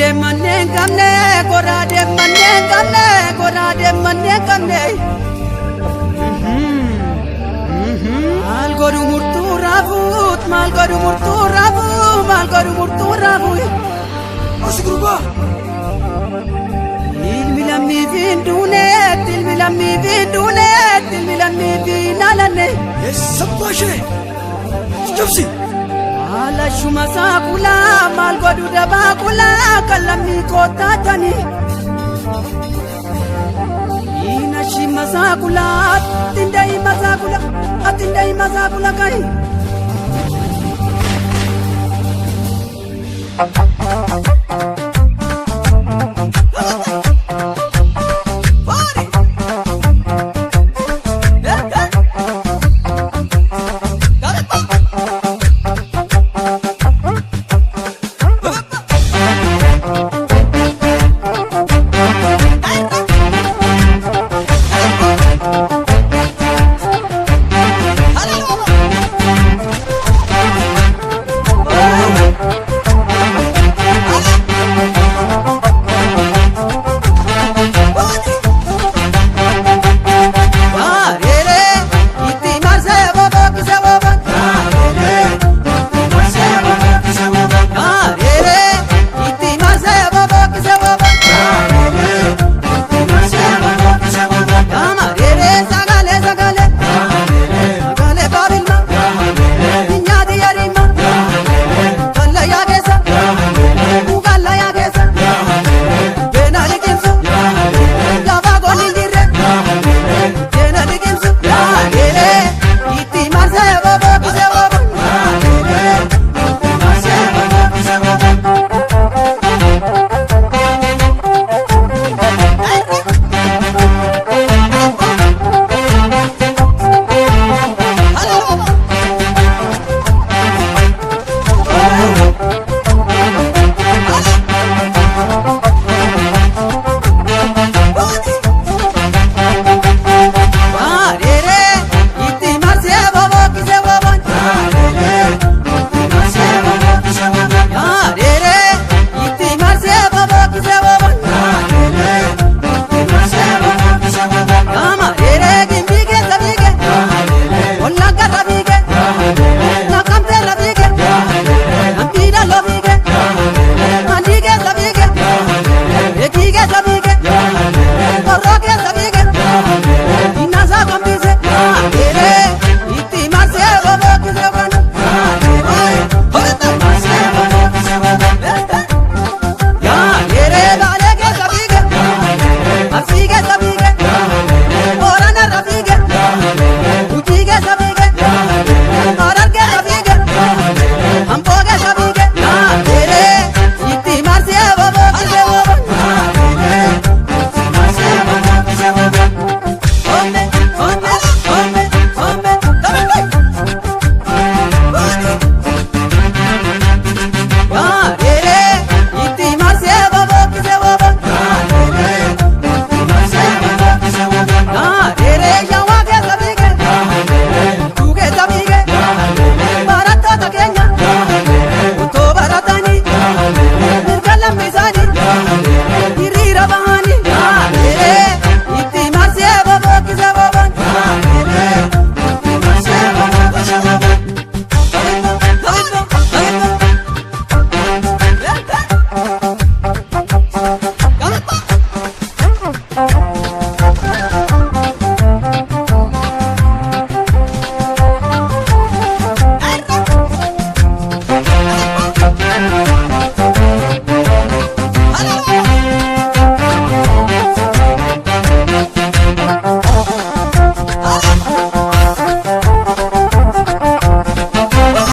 Goraadee manneen qabne, goraadee manneen qabne, goraadee manneen qabne. Maal godhu murtuu raafuut, maal godhu murtuu raafuu, maal godhu murtuu raafuu. As gurbaa. Ilmi lammii fi hin duuneet, ilmi lammii fi hin duuneet, ilmi lammii fi hin alanne. Eessa abbaa ishee? Jabsi. Haala shuma saakulaa, maal godhu dabaakulaa, kan lammii kootaatanii. Ina shima saakulaa, tindayi masaakula, atindayi masaakula kayi. Yaareere itti marsee bobokkise boban. Yaareere itti marsee bobokkise boban. Yaamareere sagalee sagalee. Sagalee baabilma. Nyaati yarima. Kalla yaa keessa. Kalla yaa keessa. Beena liqimsu. Lafa goonni hin jirre. Beena liqimsu. Yaareere itti marsee bobokkise boban. Yaareere itti marsee bobokkise boban. Yaareere itti marsee bobokkise boban. Yaamareere gimbii keessa fiige. Wallaggarra fiige. Naqamteerra fiige. Nambiidhalloo fiige. Mandii keessa fiige. Eegii keessa fiige. Qorroo keessa fiige. Innasaa gombise. Yaareere itti marsee bobokkise boban. Yaareere baalee keessa fiige. Arsii keessa fiige. Booranarra fiige. Gujii keessa fiige. Harar keessa fiige. Amboo keessa fiige. Yaareere itti marsee bobokkise boban. Ome, ome, ome, ome, ome. Yaareere itti marsee bobokkise boban. Yaareere shawaa keessa fiige. Juu keessa fiige. Barattoota keenya. Otoo baratanii. Mirga lammisaanii. Hiriira bahanii. Yaareere itti marsee bobokkise boban.